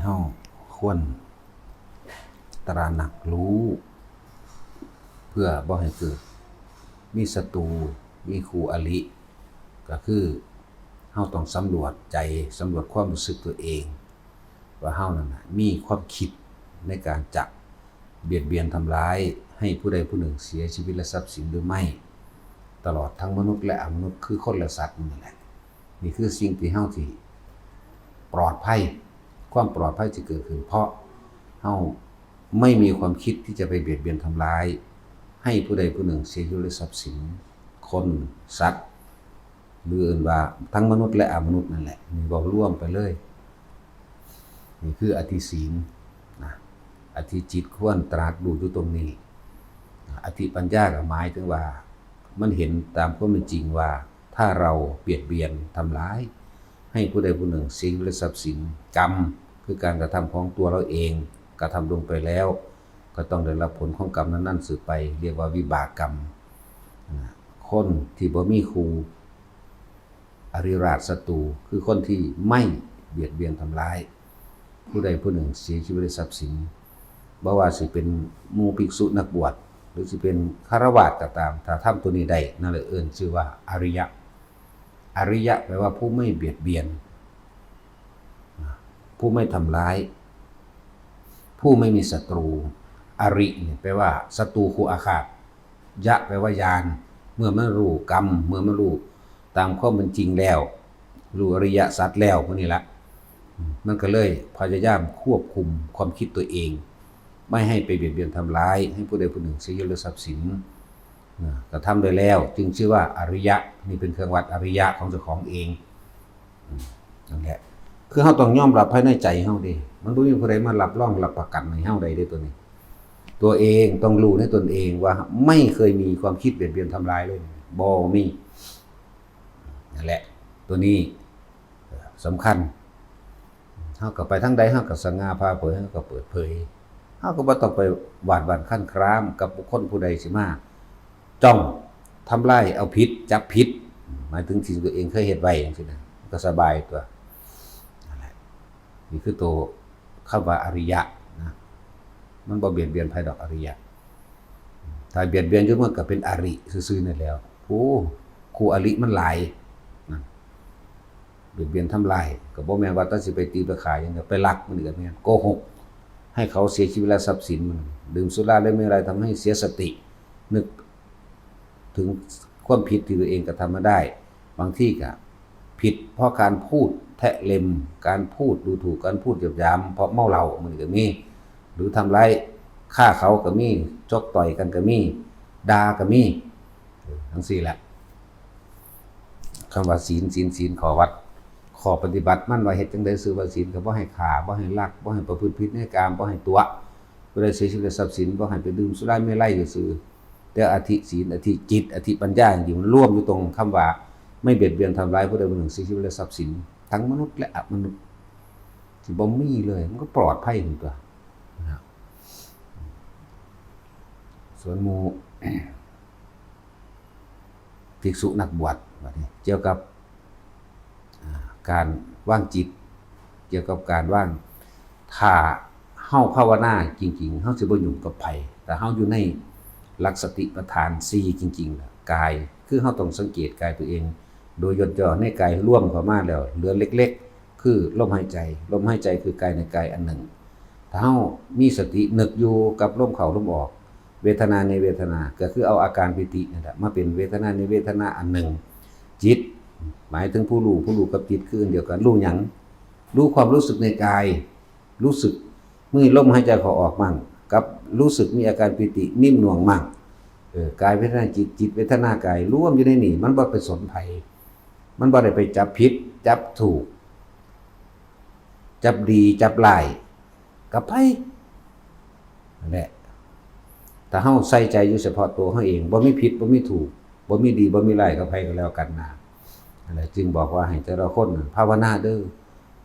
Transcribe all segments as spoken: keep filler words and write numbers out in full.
เราควรตระหนักรู้ เพื่อบ่ให้เกิดมีศัตรู มีคู่อริ ก็คือเราต้องสำรวจใจ สำรวจความรู้สึกตัวเอง ว่าเรานั่นน่ะมีความคิดในการจะเบียดเบียนทำร้ายให้ผู้ใดผู้หนึ่งเสียชีวิตและทรัพย์สินหรือไม่ ตลอดทั้งมนุษย์และอมนุษย์ คือคนและสัตว์นั่นแหละ นี่คือสิ่งที่เราที่ปลอดภัย ความปลอดภัยที่เกิดขึ้นเพราะเราไม่มีความคิดที่จะไปเบียดเบียนทำร้าย ให้ผู้ใดผู้หนึ่งเสียชีวิตและทรัพย์สิน คน สัตว์ หรือเอิ้นว่าทั้งมนุษย์และอมนุษย์นั่นแหละ นี่เว้ารวมไปเลย นี่คืออธิศีลนะ อธิจิตควรตระหนักรู้อยู่ตรงนี้ อธิปัญญาก็หมายถึงว่า มันเห็นตามความเป็นจริงว่า ถ้าเราเบียดเบียนทำร้าย ให้ผู้ใดผู้หนึ่งเสียชีวิตและทรัพย์สิน กรรมคือการกระทำของตัวเราเอง กระทำลงไปแล้ว ก็ต้องได้รับผลของกรรมนั้นๆสืบไป เรียกว่าวิบากกรรมนะ คนที่บ่มีคู่ อริราชศัตรู คือคนที่ไม่เบียดเบียนทำร้าย ผู้ใดผู้หนึ่งเสียชีวิตและทรัพย์สิน บ่ว่าสิเป็นหมู่ภิกษุนักบวช หรือสิเป็นฆราวาสก็ตาม ถ้าทำตัวนี้ได้ นั่นแหละเอิ้นชื่อว่าอริยะ อริยะแปลว่าผู้ไม่เบียดเบียน ผู้ไม่ทำร้าย ผู้ไม่มีศัตรู อริเนี่ยแปลว่าศัตรูคู่อาฆาต ยะแปลว่าญาณ เมื่อมันรู้กรรม เมื่อมันรู้ตามความเป็นจริงแล้ว รู้อริยสัจแล้ว พวกนี้ละ มันก็เลยพยายามควบคุมความคิดตัวเอง ไม่ให้ไปเบียดเบียนทำร้าย ให้ผู้ใดผู้หนึ่งเสียชีวิตหรือทรัพย์สินนะ กระทำได้แล้ว จึงชื่อว่าอริยะ นี่เป็นเครื่องวัดอริยะของเจ้าของเอง อืม นั่นแหละ คือเราต้องยอมรับภายในใจเราเด้ มันบ่มีผู้ใดมารับรองรับประกันให้เราได้เด้ตัวนี้ ตัวเองต้องรู้ในตนเองว่าไม่เคยมีความคิดเบียดเบียนทำร้ายเลย บ่มี นั่นแหละ ตัวนี้ เอ่อ สำคัญ เราก็ไปทางใด เราก็สง่าผ่าเผย เราก็เปิดเผย เราก็บ่ต้องไปหวาดหวั่นครั่นครามกับบุคคลผู้ใดสิมาจ้องทำลายเอาผิด จับผิด หมายถึงสิ่งตัวเองเคยเฮ็ดไว้จังซี้นะ ก็สบายตัว นั่นแหละ นี่คือตัวคำว่าอริยะนะ มันบ่เบียดเบียนไผดอกอริยะ ถ้าเบียดเบียนอยู่มันก็เป็นอริซื่อๆนั่นแหล้ว โอ้ คู่อริมันหลายนะ เบียดเบียนทำลาย ก็บ่แม่นว่าแต่สิไปตีไปฆ่าอย่างเดียว ไปลักมันก็แม่น โกหก ให้เขาเสียชีวิตและทรัพย์สินมัน ดื่มสุราและเมรัยทำให้เสียสติ นึกถึงความผิดที่ตัวเองกระทำมาได้ บางทีก็ผิดเพราะการพูดแทะเล็ม การพูดดูถูก การพูดเหยียดหยาม เพราะเมาเหล้ามันก็มี หรือทำร้ายฆ่าเขาก็มี ชกต่อยกันก็มี ด่าก็มี เออ จั่งซี้แหละ คำว่าศีล ศีล ศีล ข้อวัด ข้อปฏิบัติมันว่าเฮ็ดจั่งใดซื่อว่าศีล ก็บ่ให้ฆ่า บ่ให้ลัก บ่ให้ประพฤติผิดในกาม บ่ให้ตั๋ว ผู้ใดเสียชีวิตทรัพย์สิน บ่ให้ไปดื่มสุราเมรัยซื่อ แต่อธิศีล อธิจิต อธิปัญญาจริงๆมันรวมอยู่ตรงคำว่า ไม่เบียดเบียนทำร้ายผู้ใดผู้หนึ่งเสียชีวิตและทรัพย์สิน ทั้งมนุษย์และอมนุษย์ ที่บ่มีเลย มันก็ปลอดภัยอยู่ตัวนะครับ ส่วนหมู่ ภิกษุนักบวช บัดนี้เกี่ยวกับ อ่า การวางจิต เกี่ยวกับการวาง ถ้าเฮาภาวนาจริงๆ เฮาสิบ่ยุ่งกับไผ แต่เฮาอยู่ในหลักสติปัฏฐานสี่จริงๆ ล่ะ กาย คือเฮาต้องสังเกตกายตัวเอง โดยย่นย่อในกายรวมเข้ามาแล้ว เหลือเล็กๆ คือลมหายใจ ลมหายใจคือกายในกายอันหนึ่ง ถ้าเฮามีสตินึกอยู่กับลมเข้าลมออก เวทนาในเวทนา ก็คือเอาอาการปีตินั่นแหละมาเป็นเวทนาในเวทนาอันหนึ่ง จิต หมายถึงผู้รู้ ผู้รู้กับจิตคืออันเดียวกัน รู้หยัง รู้ความรู้สึกในกาย รู้สึกมีลมหายใจเข้าออกมั่ง กับรู้สึกมีอาการปีตินิ่มนวลมั่ง เออ กายเวทนาจิต จิตเวทนากาย รวมอยู่ในนี่ มันบ่ไปสนไผ มันบ่ได้ไปจับผิด จับถูก จับดี จับร้าย กับไผ นั่นแหละ ถ้าเฮาใส่ใจอยู่เฉพาะตัวเฮาเอง บ่มีผิด บ่มีถูก บ่มีดี บ่มีร้ายกับไผก็แล้วกันนะ นั่นแหละ จึงบอกว่าให้แต่ละคนน่ะภาวนาเด้อ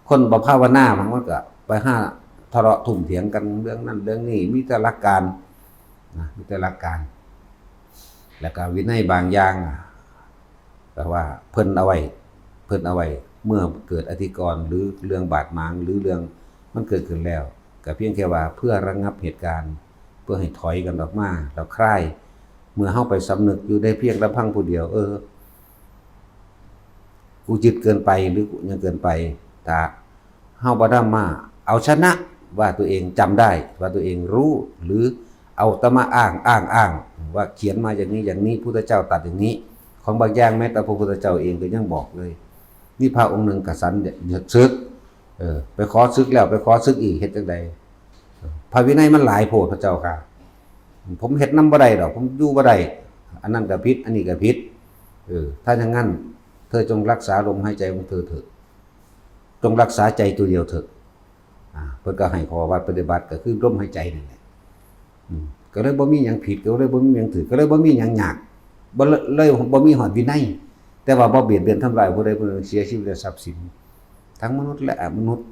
คนบ่ภาวนามันก็ไปหาทะเลาะทุ่มเถียงกันเรื่องนั้นเรื่องนี้ มีแต่หลักการนะ มีแต่หลักการ แล้วก็วินัยบางอย่างอะ แต่ว่าเพิ่นเอาไว้ เพิ่นเอาไว้ เมื่อเกิดอธิกรณ์ หรือเรื่องบาดหมาง หรือเรื่อง มันเกิดขึ้นแล้ว ก็เพียงแค่ว่าเพื่อระงับเหตุการณ์ เพื่อให้ถอยกันออกมา แล้วคลาย เมื่อเฮาไปสำนึกอยู่ได้เพียงลำพังผู้เดียว เออ กูยึดเกินไปหรือกูยังเกินไป ถ้าเฮาบ่นำมาเอาชนะว่าตัวเองจำได้ ว่าตัวเองรู้ หรือเอาแต่มาอ้าง อ้าง อ้าง ว่าเขียนมาอย่างนี้อย่างนี้ พุทธเจ้าตรัสอย่างนี้ ของบางอย่างแม้แต่พระพุทธเจ้าเองก็ยังบอกเลย มีพระองค์หนึ่งกระสันอยากสึก เออ ไปขอสึกแล้วไปขอสึกอีก เฮ็ดจั่งใด พระวินัยมันหลายโพดพระเจ้าค่ะ ผมเฮ็ดนำบ่ได้ดอก ผมอยู่บ่ได้ อันนั้นก็ผิด อันนี้ก็ผิด เออ ถ้าอย่างนั้น เธอจงรักษาลมหายใจของเธอเถอะ จงรักษาใจตัวเดียวเถอะ อ่า เพิ่นก็ให้ข้อวัดปฏิบัติก็คือลมหายใจนั่นแหละ อืม ก็เลยบ่มีหยังผิด ก็เลยบ่มีหยังถืก ก็เลยบ่มีหยังยาก บ่เลย เลยบ่มีฮอดวินัย แต่ว่าบ่เบียดเบียนทำลายผู้ใดผู้หนึ่ง เสียชีวิตและทรัพย์สิน ทั้งมนุษย์และอมนุษย์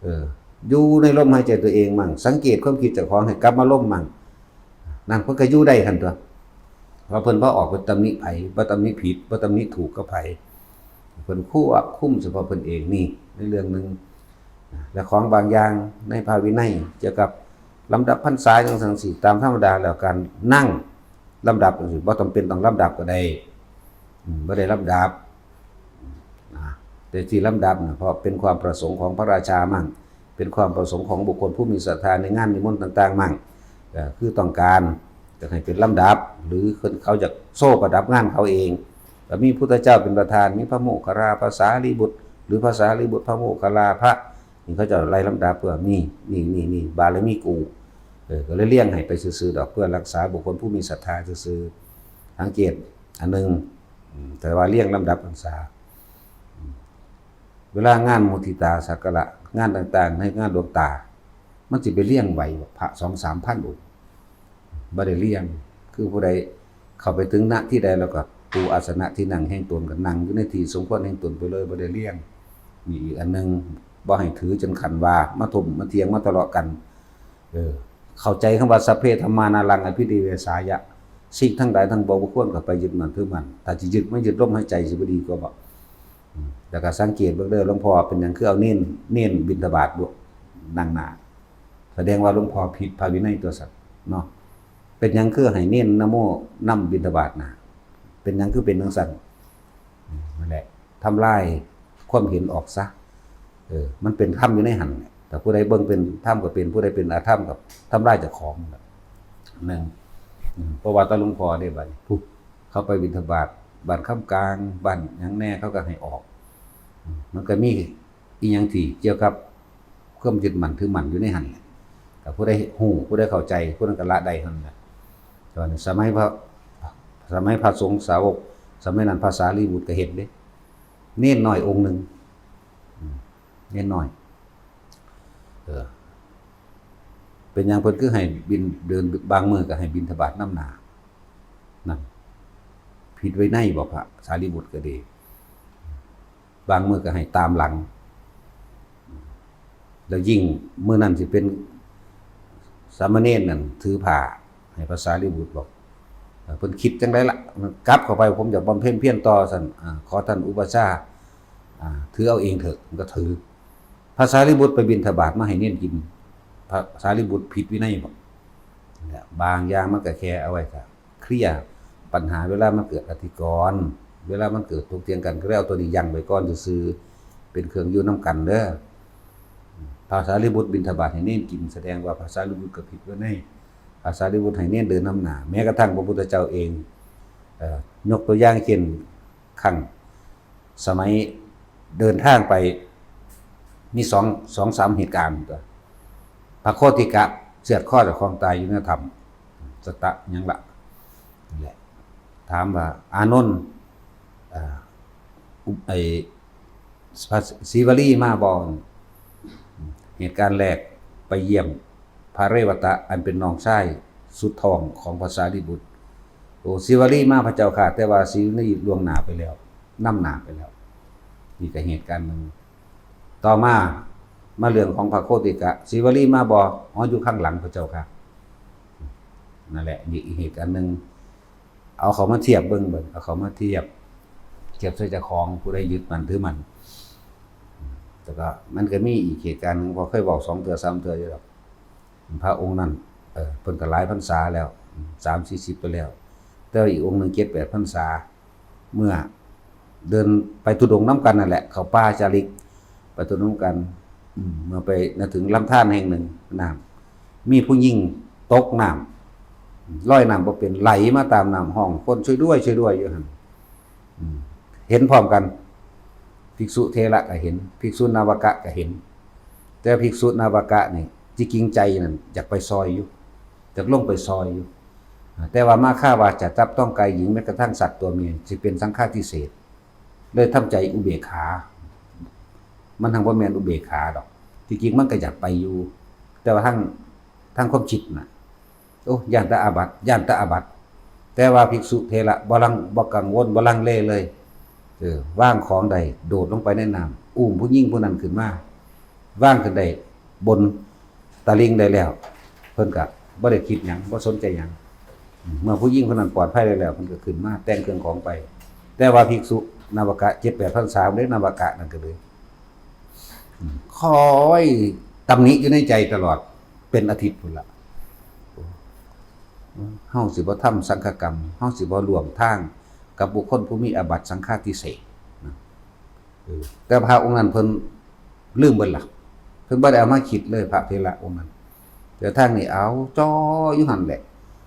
เออ อยู่ในลมหายใจตัวเองมั่ง สังเกตความคิดเจ้าของให้กลับมาลมมั่ง นั่นเพิ่นก็อยู่ได้หั่นตั๊ว ว่าเพิ่นบ่ออกไปตำหนิไผ บ่ตำหนิผิด บ่ตำหนิถูกกับไผ เพิ่นควบคุมเฉพาะเพิ่นเอง นี่ในเรื่องหนึ่ง และของบางอย่างในพระวินัยเกี่ยวกับลำดับพรรษาจั่งซั้นซี้ ตามธรรมดาแล้วการนั่งลำดับจั่งซี้ บ่จำเป็นต้องลำดับก็ได้ อืม บ่ได้ลำดับ นะ แต่ที่ลำดับน่ะ เพราะเป็นความประสงค์ของพระราชามั่ง เป็นความประสงค์ของบุคคลผู้มีศรัทธาในงานนิมนต์ต่างๆมั่ง เอ่อ คือต้องการจะให้เป็นลำดับ หรือเขาจะโชว์ประดับงานเขาเอง ก็มีพุทธเจ้าเป็นประธาน มีพระโมคคัลลา พระสารีบุตร หรือพระสารีบุตร พระโมคคัลลา พระ นี่เขาจะไล่ลำดับเพื่อนี่ นี่ นี่ นี่ บารมีกู เออ ก็เลยเรียงให้ไปซื่อๆดอก เพื่อรักษาบุคคลผู้มีศรัทธาซื่อๆ สังเกตอันหนึ่ง อืม แต่ว่าเรียงลำดับพรรษา อืม เวลางานมุทิตาสักการะ งานต่างๆ ในงานหลวงตา มันสิไปเรียงไหวบ่ พระสองสามพันองค์ บ่ได้เรียง คือผู้ใดเข้าไปถึง ณ ที่ใดแล้วก็ปูอาสนะที่นั่งแห่งตน ก็นั่งอยู่ในที่สมควรแห่งตนไปเลย บ่ได้เรียง นี่อีกอันหนึ่ง บ่ให้ถือจนขั้นว่ามาทุ่มมาเถียงมาทะเลาะกัน เออ เข้าใจคำว่า สัพเพธัมมานาลังอภินิเวสายะ สิ่งทั้งหลายทั้งปวงบ่ควรเข้าไปยึดมั่นถือมั่น ถ้าสิยึด มายึดลมหายใจสิบ่ดีกว่าบ่ อืม แล้วก็สังเกตเบิ่งเด้อ หลวงพ่อเป็นหยังคือเอาเณร เณรบิณฑบาตด้วย นั่งหน้า แสดงว่าหลวงพ่อผิดพระวินัยตัวสัตว์เนาะ เป็นหยังคือให้เณรนะโมนำบิณฑบาตนะ เป็นหยังคือเป็นจั่งซั้น อืม นั่นแหละ ทำลายความเห็นออกซะ เออ มันเป็นธรรมอยู่ในหั่นแหละ แต่ผู้ใดเบิ่งเป็นธรรมก็เป็น ผู้ใดเป็นอธรรมก็ทำลายเจ้าของนั่นแหละ หนึ่ง อืม เพราะว่าตาหลวงพ่อเด้บัดนี้ ผู้ เขาไปบิณฑบาตบ้านคำกลาง บ้านหยังแน่ เขาก็ให้ออก อืม มันก็มีอีหยังที่เกี่ยวกับความยึดมั่นถือมั่นอยู่ในหั่นแหละ แต่ผู้ใดฮู้ ผู้ใดเข้าใจ ผู้นั้นก็ละได้หั่นแหละ แต่ว่าในสมัยพระ สมัยพระสงฆ์สาวก สมัยนั้นพระสารีบุตรก็เห็นเด้ เณรน้อยองค์หนึ่ง อืม เณรน้อย เออ เป็นหยังเพิ่นคือให้บิณ เดิน บางมื้อก็ให้บิณฑบาตนำหน้า นั่น ผิดวินัยบ่ พระสารีบุตรก็ดี บางมื้อก็ให้ตามหลัง แล้วยิ่งมื้อนั้นสิเป็นสามเณรนั่นถือผ้าให้พระสารีบุตรบอก เอ่อ เพิ่นคิดจั่งใดล่ะ กลับเข้าไป ผมอยากบำเพ็ญเพียรต่อซั่น อ่า ขอท่านอุปัชฌาย์ อ่า ถือเอาเองเถอะ มันก็ถือ พระสารีบุตรไปบิณฑบาตมาให้เณรกิน พระสารีบุตรผิดวินัยบ่ เนี่ย บางอย่างมันก็แค่เอาไว้ซะ เคลียร์ปัญหาเวลามันเกิดอธิกรณ์ เวลามันเกิดถกเถียงกัน ก็เลยเอาตัวนี้ยั้งไว้ก่อนซื่อๆ เป็นเครื่องอยู่นำกันเด้อ พระสารีบุตรบิณฑบาตให้เณรกิน แสดงว่าพระสารีบุตรก็ผิดวินัย พระสารีบุตรให้เณรเดินนำหน้า แม้กระทั่งพระพุทธเจ้าเอง เอ่อ ยกตัวอย่างเช่น ครั้งสมัยเดินทางไป มีสอง สองสามเหตุการณ์ตั๊ว พระโคติกะเชือดคอเจ้าของตายอยู่ในถ้ำ สตะหยังละ นั่นแหละ ถามว่า อานนท์ เอ่อ อุ- ไอ้ พระศรีวลีมาบ่ เหตุการณ์แรก ไปเยี่ยมพระเรวตะ อันเป็นน้องชายสุดท้องของพระสารีบุตร โอ้ ศรีวลีมาพระเจ้าค่ะ แต่ว่าศรีวลีล่วงหน้าไปแล้ว นำหน้าไปแล้ว นี่ก็เหตุการณ์หนึ่ง ต่อมา มาเรื่องของพระโคติกะ ศรีวลีมาบ่ อ๋อ อยู่ข้างหลังพระเจ้าค่ะ นั่นแหละ นี่อีกเหตุการณ์หนึ่ง เอาเขามาเทียบเบิ่ง เบิ่ง เอาเขามาเทียบ เทียบใส่เจ้าของ ผู้ใดยึดมั่นถือมั่น แต่ก็มันก็มีอีกเหตุการณ์หนึ่ง พอเคยบอกสองเทื่อสามเทื่ออยู่ดอก พระองค์นั้น เออ เพิ่นก็หลายพรรษาแล้ว สามสี่สิบไปแล้ว แต่ว่าอีกองค์หนึ่งเจ็ดแปดพรรษา เมื่อเดินไปธุดงค์น้ำกันนั่นแหละ เข้าป่าจาริก ไปธุดงค์น้ำกัน อืม เมื่อไปนะถึงลำธารแห่งหนึ่ง น้ำ มีผู้หญิงตกน้ำ ลอยน้ำบ่เป็น ไหลมาตามน้ำ ฮ้องคน "ช่วยด้วย ช่วยด้วย" อยู่หั่น อืม เห็นพร้อมกัน ภิกษุเถระก็เห็น ภิกษุนวกะก็เห็น แต่ภิกษุนวกะนี่ ที่จริงใจนั่นอยากไปซอยอยู่ อยากลงไปซอยอยู่ แต่ว่ามาฆาว่าจะจับต้องกายหญิง แม้กระทั่งสัตว์ตัวเมีย สิเป็นสังฆาทิเศษ เลยทำใจอุเบกขา มันทางบ่แม่นอุเบกขาดอก ที่จริงมันก็อยากไปอยู่ แต่ว่าทาง ทางความคิดน่ะ โอ้ ย่านแต่อาบัติ ย่านแต่อาบัติ แต่ว่าภิกษุเถระบ่ลัง บ่กังวล บ่ลังเลเลย เออ วางของได้ โดดลงไปในน้ำ อุ้มผู้หญิงผู้นั้นขึ้นมา วางขึ้นได้บนตะลิ่งได้แล้ว เพิ่นก็บ่ได้คิดหยัง บ่สนใจหยัง เมื่อผู้หญิงคนนั้นปลอดภัยได้แล้ว เพิ่นก็ขึ้นมาแต่งเครื่องของไป แต่ว่าภิกษุนวกะ เจ็ดแปดพรรษาเด้ นวกะนั่นก็เลย อืม คอยตำหนิอยู่ในใจตลอด เป็นอาทิตย์พุ้นละ เฮาสิบ่ทำสังฆกรรม เฮาสิบ่ร่วมทางกับบุคคลผู้มีอาบัติสังฆาทิเศษนะ เออ แต่พระองค์นั้นเพิ่นลืมเบิดละ เพิ่นบ่ได้เอามาคิดเลย พระเถระองค์นั้น แต่ทางนี้เอาจ่ออยู่หั่นแหละ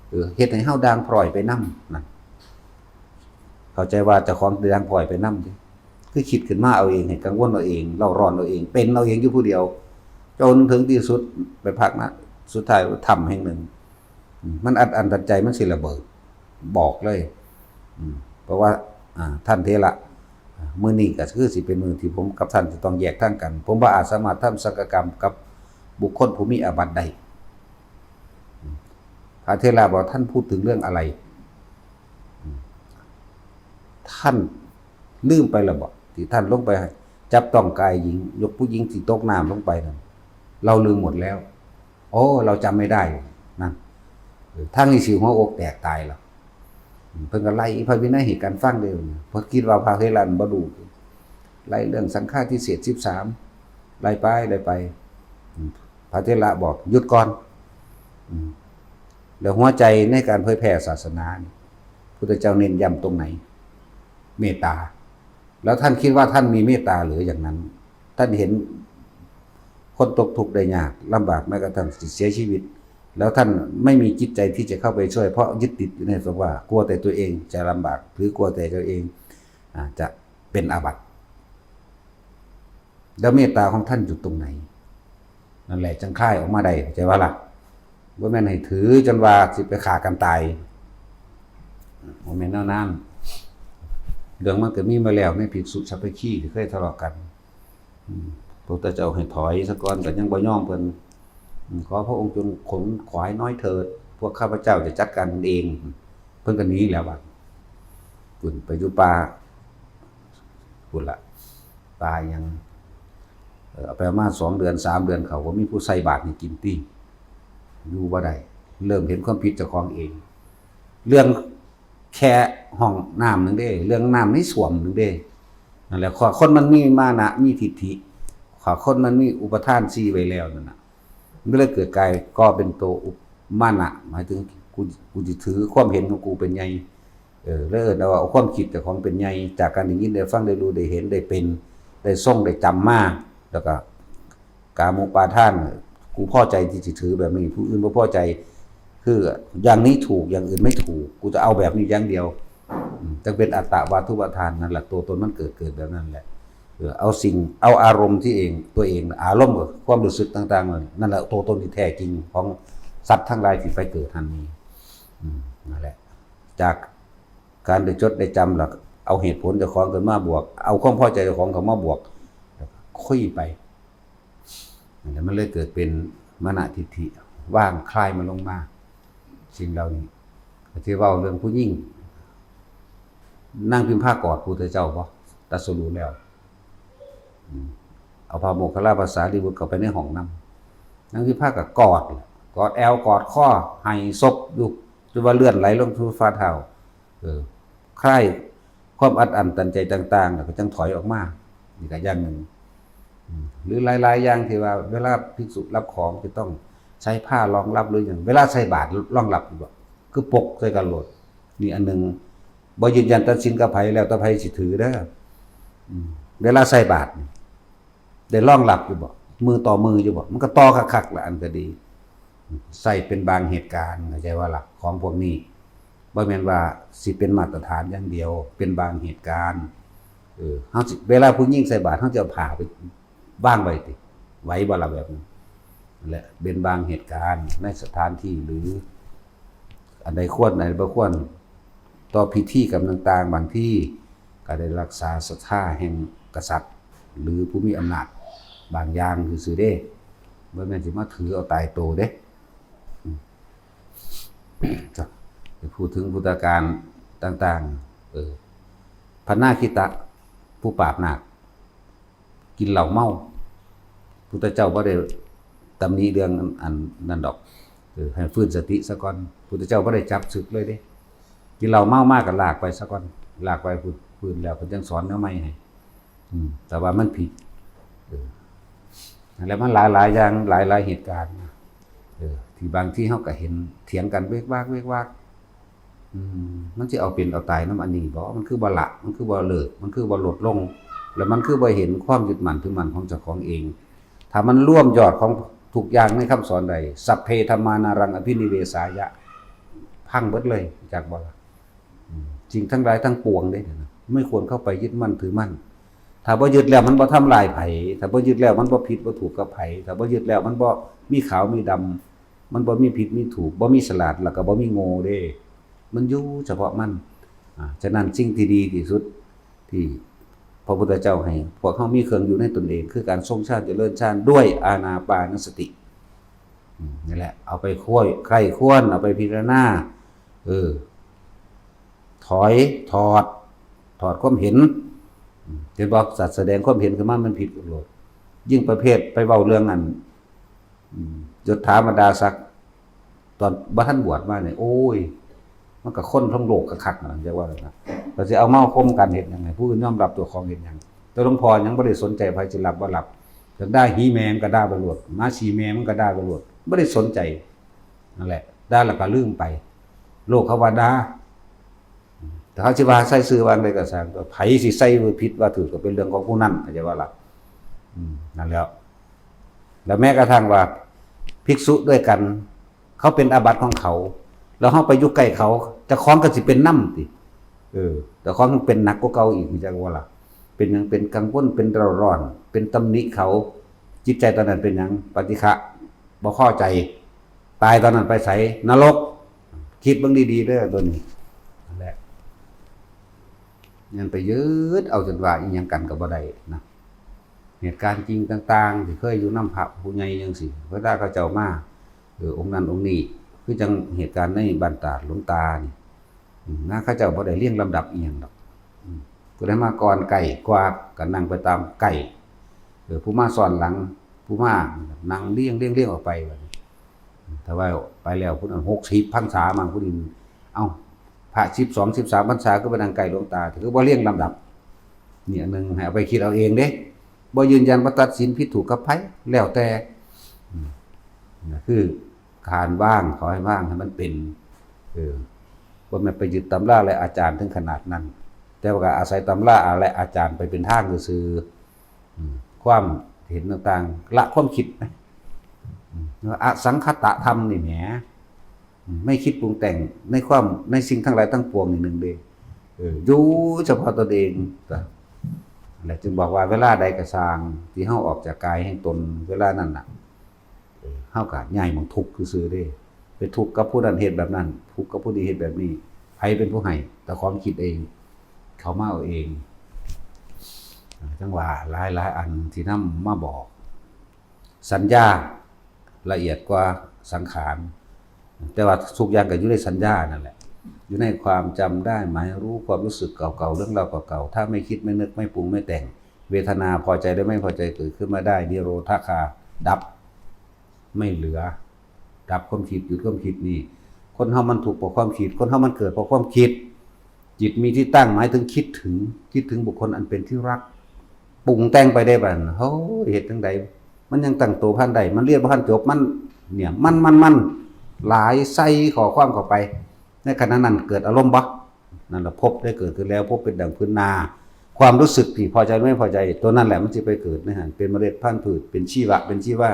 เออ เฮ็ดให้เฮาด่างพร้อยไปนำนะ เข้าใจว่าเจ้าของด่างพร้อยไปนำเด้ คือคิดขึ้นมาเอาเอง ให้กังวลเอาเอง เร่าร้อนเอาเอง เป็นเอาเองอยู่ผู้เดียว จนถึงที่สุดไปพักนะ สุดท้ายถ้ำแห่งหนึ่ง อืม มันอัดอั้นตันใจ มันสิระเบิด บอกเลย อืม เพราะว่า อ่า ท่านเถระ อ่า มื้อนี้ก็คือสิเป็นมื้อที่ผมกับท่านจะต้องแยกทางกัน ผมบ่อาจสามารถทำสังฆกรรมกับบุคคลผู้มีอาบัติได้ อืม พระเถระบอก "ท่านพูดถึงเรื่องอะไร อืม ท่านลืมไปแล้วบ่ ที่ท่านลงไปจับต้องกายหญิง ยกผู้หญิงที่ตกน้ำลงไปนั่น เราลืมหมดแล้ว" "โอ้ เราจำไม่ได้" นั่น เออ ทางนี้สิหัวอกแตกตายแล้ว เพิ่นก็ไล่พระวินัยให้กันฟังเด้อ เพิ่นคิดว่าพระเถระบ่รู้ ไล่เรื่องสังฆาทิเศษสิบสาม ไล่ไป ไล่ไป อืม พระเถระบอก "หยุดก่อน" อืม แล้วหัวใจในการเผยแผ่ศาสนานี่ พุทธเจ้าเน้นย้ำตรงไหน เมตตา แล้วท่านคิดว่าท่านมีเมตตาหรือ อย่างนั้น ท่านเห็นคนตกทุกข์ได้ยากลำบาก แม้กระทั่งสิเสียชีวิต แล้วท่านไม่มีจิตใจที่จะเข้าไปช่วย เพราะยึดติดอยู่ในสภาวะกลัวแต่ตัวเองจะลำบาก หรือกลัวแต่ตัวเอง อ่า จะเป็นอาบัติ แล้วเมตตาของท่านอยู่ตรงไหน นั่นแหละจังคายออกมาได้ เข้าใจว่าล่ะ บ่แม่นให้ถือจนว่าสิไปฆ่ากันตาย บ่แม่นแนวนั้น เรื่องมันก็มีมาแล้วในภิกษุสัพพคีที่เคยทะเลาะกัน อืม พระพุทธเจ้าให้ถอยซะก่อน ก็ยังบ่ยอมเพิ่น อืม ขอพระองค์จงขนขวายน้อยเถิด พวกข้าพเจ้าจะจัดการมันเอง เพิ่นก็หนีแล้วบัด พุ้นไปอยู่ป่า พุ้นละ ป่าหยัง เอ่อ เอาไปมาสองเดือนสามเดือน เขาก็มีผู้ใส่บาตรให้กินติ อยู่บ่ได้ เริ่มเห็นความผิดเจ้าของเอง เรื่องแค่ห้องน้ำหนึ่งเด้ เรื่องน้ำในส้วมหนึ่งเด้ นั่นแหละ ข้อคนมันมีมานะ มีทิฏฐิ ข้อคนมันมีอุปาทานสี่ไว้แล้วนั่นน่ะ มันเลยเกิดกลายก่อเป็นตัวอุป- มานะ หมายถึงกู กูจะถือความเห็นของกูเป็นใหญ่ เออ แล้วเอิ้นเอา เอาความคิดเจ้าของเป็นใหญ่ จากการได้ยินได้ฟังได้รู้ได้เห็นได้เป็น ได้ทรงได้จำมา แล้วก็กามุปาทาน กูพอใจที่จะถือแบบนี้ ผู้อื่นบ่พอใจ คืออย่างนี้ถูก อย่างอื่นไม่ถูก กูจะเอาแบบนี้อย่างเดียว อืม จั่งเป็นอัตตวาทุปาทาน นั่นแหละ ตัวตนมันเกิด เกิดแบบนั้นแหละ เออ เอาสิ่ง เอาอารมณ์ที่เอง ตัวเอง อารมณ์กับความรู้สึกต่างๆเหล่านี้ นั่นแหละตัวตนที่แท้จริงของสัตว์ทั้งหลายที่ไปเกิดหั้นนี้ อืม นั่นแหละ จากการได้จดได้จำ แล้วเอาเหตุผลเจ้าของขึ้นมาบวก เอาความพอใจเจ้าของเข้ามาบวก แล้วก็คุยไป นั่นแหละ มันเลยเกิดเป็นมานะทิฏฐิ วางคลายมันลงมา สิ่งเหล่านี้ ก็ที่เว้าเรื่องผู้หญิง นางพิมพากอดพุทธเจ้าบ่ ตรัสรู้แล้ว อืม เอาพระโมคคัลลาภาษาลีบุตรเข้าไปในห้องนำ นางพิมพาก็กอด กอดแอว กอดคอ ให้ซบอยู่ จนว่าเลือดไหลลงสู่ฝ่าเท้า เออ คลายความอัดอั้นตันใจต่างๆ แล้วก็จั่งถอยออกมา นี่ก็อย่างหนึ่ง หรือหลายๆอย่างที่ว่าเวลาภิกษุรับของจะต้องใช้ผ้ารองรับหรืออย่างเวลาใส่บาตรรองรับอยู่บ่ คือปกใส่กันโลด นี่อันหนึ่ง บ่ยืนยันตัดสินกับไผ แล้วแต่ไผสิถือเด้อ อืม เวลาใส่บาตรนี่ได้รองรับอยู่บ่ มือต่อมืออยู่บ่ มันก็ต่อคักๆละ อันก็ดี ใส่เป็นบางเหตุการณ์ เข้าใจว่าล่ะ ของพวกนี้บ่แม่นว่าสิเป็นมาตรฐานอย่างเดียว เป็นบางเหตุการณ์ เออ เฮาสิ เวลาผู้หญิงใส่บาตร เฮาจะเอาผ้าไปวางไว้ติ ไหวบ่ล่ะแบบนั้น นั่นแหละ เป็นบางเหตุการณ์ในสถานที่หรือ อันใดควร อันใดบ่ควร ต่อพิธีกรรมต่างๆ บางทีก็ได้รักษาศรัทธาแห่งกษัตริย์ หรือผู้มีอำนาจบางอย่างซื่อๆเด้ บ่แม่นสิมาถือเอาตายโตเด้ อืม จ้ะ ไปพูดถึงพุทธกาลต่างๆ เออ พระนาคิตะ ผู้ปราบนาค กินเหล้าเมา พุทธเจ้าบ่ได้ตำหนิเรื่องอันนั้นดอก เออ ให้ฟื้นสติซะก่อน พุทธเจ้าบ่ได้จับสึกเลยเด้ กินเหล้าเมามากก็ลากไปซะก่อน ลากไปพื้น พื้นแล้วเพิ่นจั่งสอนแนวใหม่ให้ อืม แต่ว่ามันผิด เออ นั่นแหละ มันหลายๆอย่าง หลายๆเหตุการณ์นะ เออ ที่บางทีเฮาก็เห็นเถียงกันเวกวาก เวกวาก อืม มันสิเอาเป็นเอาตายนำอันนี้บ่ มันคือบ่ละ มันคือบ่เลิก มันคือบ่ลดลง แล้วมันคือบ่เห็นความยึดมั่นถือมั่นของเจ้าของเอง ถ้ามันรวมยอดของทุกอย่างในคำสอนใด สัพเพธัมมานารังอภินิเวสายะ พังเบิดเลย จักบ่ล่ะ อืม สิ่งทั้งหลายทั้งปวงเด้นะ ไม่ควรเข้าไปยึดมั่นถือมั่น ถ้าบ่ยึดแล้วมันบ่ทำลายไผ ถ้าบ่ยึดแล้วมันบ่ผิดบ่ถูกกับไผ ถ้าบ่ยึดแล้วมันบ่มีขาวมีดำ มันบ่มีผิดมีถูก บ่มีฉลาด แล้วก็บ่มีโง่เด้ มันอยู่เฉพาะมัน อ่า ฉะนั้นสิ่งที่ดีที่สุดที่พระพุทธเจ้าให้พวกเฮามีเครื่องอยู่ในตนเอง คือการทรงฌานเจริญฌานด้วยอานาปานสติ อืม นี่แหละ เอาไปค่อย ใคร่ครวญ เอาไปพิจารณา เออ ถอย ถอด ถอดความเห็น อืม เห็นบ่ สัตว์แสดงความเห็นขึ้นมามันผิดโลด ยิ่งประเภทไปเว้าเรื่องอัน อืม ยศถาบรรดาศักดิ์ ตอนบ่ทันบวชมาเนี่ย โอ้ย มันก็คนทั้งโลกคักๆนะ เรียกว่านะ ก็สิเอามาคมกันเฮ็ดหยัง ให้ผู้อื่นยอมรับเจ้าของเฮ็ดหยัง แต่หลวงพ่อยังบ่ได้สนใจไผสิรับบ่รับ อยากด่าหีแม่มันก็ด่าไปโลด หมาฉี่แม่มันก็ด่าไปโลด บ่ได้สนใจ นั่นแหละ ด่าแล้วก็ลืมไป โลกเขาว่าด่า แต่เขาสิว่าใส่ชื่อว่าใดก็ช่าง ไผสิใส่ว่าผิดว่าถูกก็เป็นเรื่องของผู้นั้น เข้าใจบ่ล่ะ อืม นั่นแหละ แล้วแม้กระทั่งว่าภิกษุด้วยกัน เขาเป็นอาบัติของเขา แล้วเฮาไปอยู่ใกล้เขา เจ้าของก็สิเป็นนำติ เออ เจ้าของเป็นหนักกว่าเก่าอีก จักว่าล่ะ เป็นหยัง เป็นกังวล เป็นเร่าร้อน เป็นตำหนิเขา จิตใจตอนนั้นเป็นหยัง ปฏิฆะ บ่พอใจ ตายตอนนั้นไปไส นรก คิดเบิ่งดีๆเด้อตัวนี้ นั่นแหละ ยังไปยึดเอาจนว่าอิหยังกันก็บ่ได้นะ เหตุการณ์จริงต่างๆ ที่เคยอยู่นำพระผู้ใหญ่จังซี้ เวลาเขาเจ้ามา เออ องค์นั้นองค์นี้ คือจังเหตุการณ์ในบ้านตาดหลวงตานี่ อืม นะ เขาเจ้าบ่ได้เรียงลำดับอิหยังดอก อืม ผู้ใดมาก่อนใกล้กว่าก็นั่งไปตามใกล้ เออ ผู้มาซ้อนหลัง ผู้มานั่งเรียง เรียง เรียงออกไปบัดนี้ แต่ว่าไปแล้วผู้นั้นหกสิบพรรษามั้ง ผู้นี้ เอ้า พระสิบสอง สิบสามพรรษาก็ไปนั่งใกล้หลวงตา ถือว่าเรียงลำดับ นี่อันหนึ่งให้เอาไปคิดเอาเองเด้ บ่ยืนยันว่าตัดสินผิดถูกกับไผ แล้วแต่ อืม นะ คือการวาง ขอให้วางให้มันเป็น เออ บ่แม่นไปยึดตำราและอาจารย์ถึงขนาดนั้น แต่ว่าก็อาศัยตำราและอาจารย์ไปเป็นทางซื่อๆ อืม ความเห็นต่างๆ ละความคิดนะ อืม ว่าอสังคตะธรรมนี่แหม อืม ไม่คิดปรุงแต่งในความ ในสิ่งทั้งหลายทั้งปวงนี่หนึ่งเด้ เออ อยู่เฉพาะตนเอง ก็ และจึงบอกว่าเวลาใดก็ช่างที่เฮาออกจากกายแห่งตน เวลานั้นน่ะ เออ เฮาก็ย้ายหม่องทุกข์ซื่อๆเด้ ไปทุกข์กับผู้นั้นเฮ็ดแบบนั้น ทุกข์กับผู้นี้เฮ็ดแบบนี้ ไผเป็นผู้ให้ เจ้าของคิดเอง เขามาเอาเอง จังว่าหลายๆอันที่นำมาบอก สัญญาละเอียดกว่าสังขาร แต่ว่าทุกอย่างก็อยู่ในสัญญานั่นแหละ อยู่ในความจำได้หมายรู้ ความรู้สึกเก่าๆ เรื่องราวเก่าๆ ถ้าไม่คิดไม่นึกไม่ปรุงไม่แต่ง เวทนาพอใจและไม่พอใจเกิดขึ้นมาได้ นิโรธคา ดับ ไม่เหลือ ดับความคิด หยุดความคิดนี่ คนเฮามันทุกข์เพราะความคิด คนเฮามันเกิดเพราะความคิด จิตมีที่ตั้งหมายถึงคิดถึง คิดถึงบุคคลอันเป็นที่รัก ปรุงแต่งไปได้บัดนั้น โอ้ย เฮ็ดจั่งใด มันยังตั้งตัวบ่ทันได้ มันเรียนบ่ทันจบ มัน เนี่ย มัน มัน มัน หลาย ใส่ข้อความเข้าไป ในขณะนั้นเกิดอารมณ์บ่ นั่นล่ะ ภพได้เกิดขึ้นแล้ว ภพเป็นดั่งพื้นนา ความรู้สึกที่พอใจไม่พอใจ ตัวนั้นแหละมันสิไปเกิดในหั่น เป็นเมล็ดพันธุ์พืช เป็นชีวะ เป็นชีวา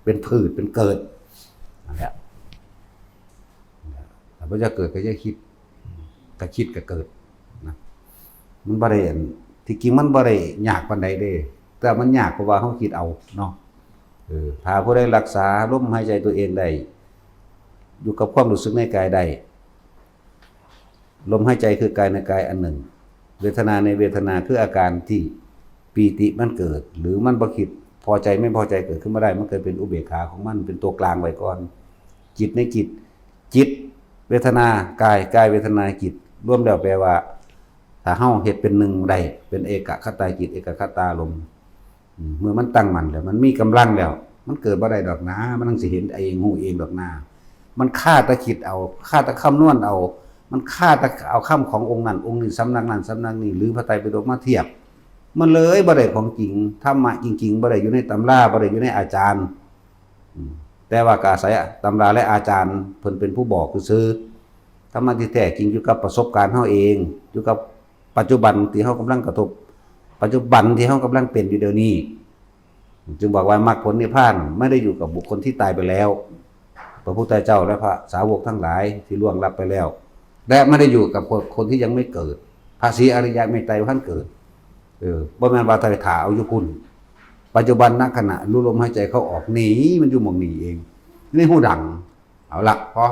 เป็นพืช เป็นเกิด นั่นแหละ ถ้าบ่อยากเกิดก็อย่าคิด ก็คิดก็เกิดนะ มันบ่ได้อัน ที่จริงมันบ่ได้ยากปานใดเด้ แต่มันยากเพราะว่าเราคิดเอาเนาะ เออ ถ้าผู้ใดรักษาลมหายใจตัวเองได้ อยู่กับความรู้สึกในกายได้ ลมหายใจคือกายในกายอันหนึ่ง เวทนาในเวทนาคืออาการที่ปีติมันเกิด หรือมันบ่คิด พอใจไม่พอใจเกิดขึ้นมาได้ มันเกิดเป็นอุเบกขาของมัน เป็นตัวกลางไว้ก่อน จิตในจิต จิต เวทนา กาย กาย เวทนา จิต รวมแล้วแปลว่า ถ้าเฮาเฮ็ดเป็นหนึ่งได้ เป็นเอกคตาจิต เอกคตารมณ์ อืม เมื่อมันตั้งมั่นแล้ว มันมีกำลังแล้ว มันเกิดบ่ได้ดอกนา มันต้องสิเห็นเอง ฮู้เองดอกนา มันคาแต่คิดเอา คาแต่คำนวณเอา มันคาแต่เอาคำขององค์นั้นองค์นี้ สำนักนั้นสำนักนี้ หรือพระไตรปิฎกมาเทียบ มันเลยบ่ได้ของจริง ธรรมะจริงๆ บ่ได้อยู่ในตำรา บ่ได้อยู่ในอาจารย์ อืม แต่ว่าก็อาศัยตำราและอาจารย์ เพิ่นเป็นผู้บอกซื่อๆ ธรรมะที่แท้จริงอยู่กับประสบการณ์เฮาเอง อยู่กับปัจจุบันที่เฮากำลังกระทบ ปัจจุบันที่เฮากำลังเป็นอยู่เดี๋ยวนี้ จึงบอกว่ามรรคผลนิพพานไม่ได้อยู่กับบุคคลที่ตายไปแล้ว พระพุทธเจ้าและพระสาวกทั้งหลายที่ล่วงลับไปแล้ว และไม่ได้อยู่กับคนที่ยังไม่เกิด พระศรีอริยะเมตไตรบ่ทันเกิด เออ บ่แม่นว่าแต่ไปถ่าเอาอยู่พุ้น ปัจจุบันณขณะรู้ลมหายใจเข้าออกนี่ มันอยู่หม่องนี้เอง นี่ฮู้ดัง เอาละ พอ